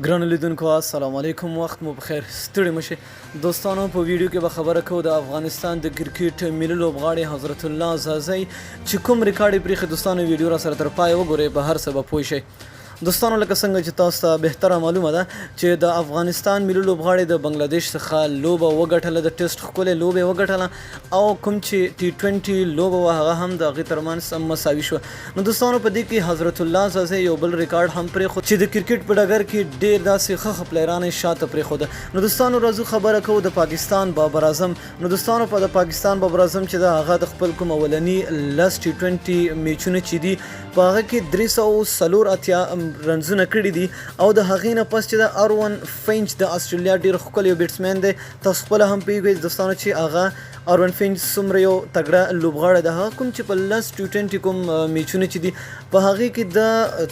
ګرانو لیدونکو السلام علیکم، وخت مو پخیر، ستړي مه شئ دوستانو. په ویډیو کې به خبره کوو د افغانستان د کرکټ ملي لوبغاړي حضرت الله ځاځی چې کوم ریکارډ یې پرېښی. دوستانو، ویډیو را سره تر پایه وګورئ، په هر څه به پوه شئ. دوستانو، لکه څنګه چې تاسو ته بهتره معلومه ده چې د افغانستان ملي لوبغاړي د بنگلاديش څخه لوبه وګټله، د ټیسټ ښکلې لوبه وګټله او کوم چې ټي 20 لوبه وه هغه هم د هغې ترمنځ مساوي شو. نو دوستانو، په دې کې حضرت الله ځاځی یو بل ریکارډ هم پرېښود چې د کرکټ په ډګر کې ډېر داسې ښه ښه پلیران یې شاته پرېښود. نو دوستانو، راځو خبره کوو د پاکستان بابر اعظم. نو دوستانو، په د پاکستان بابر اعظم چې ده هغه د خپل کوم اولني 10 ټي 20 میچونه چې دي په هغه کې 384 رنزونه کړي دي او د هغې نه پس چې ده ارون فینچ د استرالیا ډېر ښکلی یو بیټسمین دی. تاسو خپله هم پوهېږئ دوستانو چې هغه ارون فینچ څومره یو تګړه لوبغاړی دی. هغه کوم چې په 10 ټي 20 کوم میچونه چې دي په هغې کې د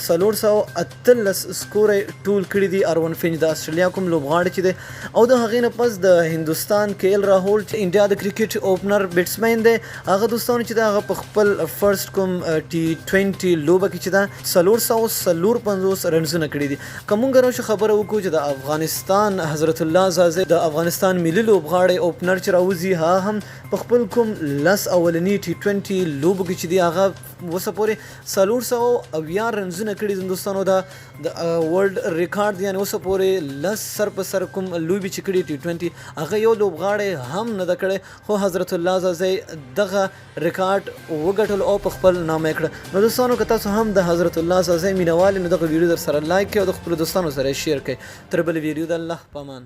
418 سکور ټول کړي دي، ارون فینچ د استرالیا کوم لوبغاړی چې دی. او د هغې نه پس د هندوستان کې ایل راهول چې انډیا د کرکټ اوپنر بیټسمین دی، هغه دوستانو چې ده هغه په خپل فرست کوم ټي 20 لوبه کې چې ده 454 رنزونه کړي دي. که مونږ راشو خبره وکړو چې د افغانستان حضرت الله ځاځی، د افغانستان ملي لوبغاړی اوپنر چې راوځي، هغه هم په خپل کوم 10 اولني ټي 20 لوبو کې چې دی هغه اوسه پورې 470 رنزونه کړي دي. دوستانو، دا د ورلډ ریکارډ دی، یعنې اوسه پورې 10 سر په سر کوم لوبې چې کړي ټي 20 هغه یو لوبغاړی هم نه ده کړی، خو حضرت الله ځاځی دغه ریکارډ وګټلو او په خپل نامه یې کړه. نو دوستانو، که تاسو هم د حضرت الله ځاځی مینوال، نو دغه ویډیو در سره لایک کړئ او د خپلو دوستانو سره شیر کړئ. تر بلې ویډیو د الله په امان.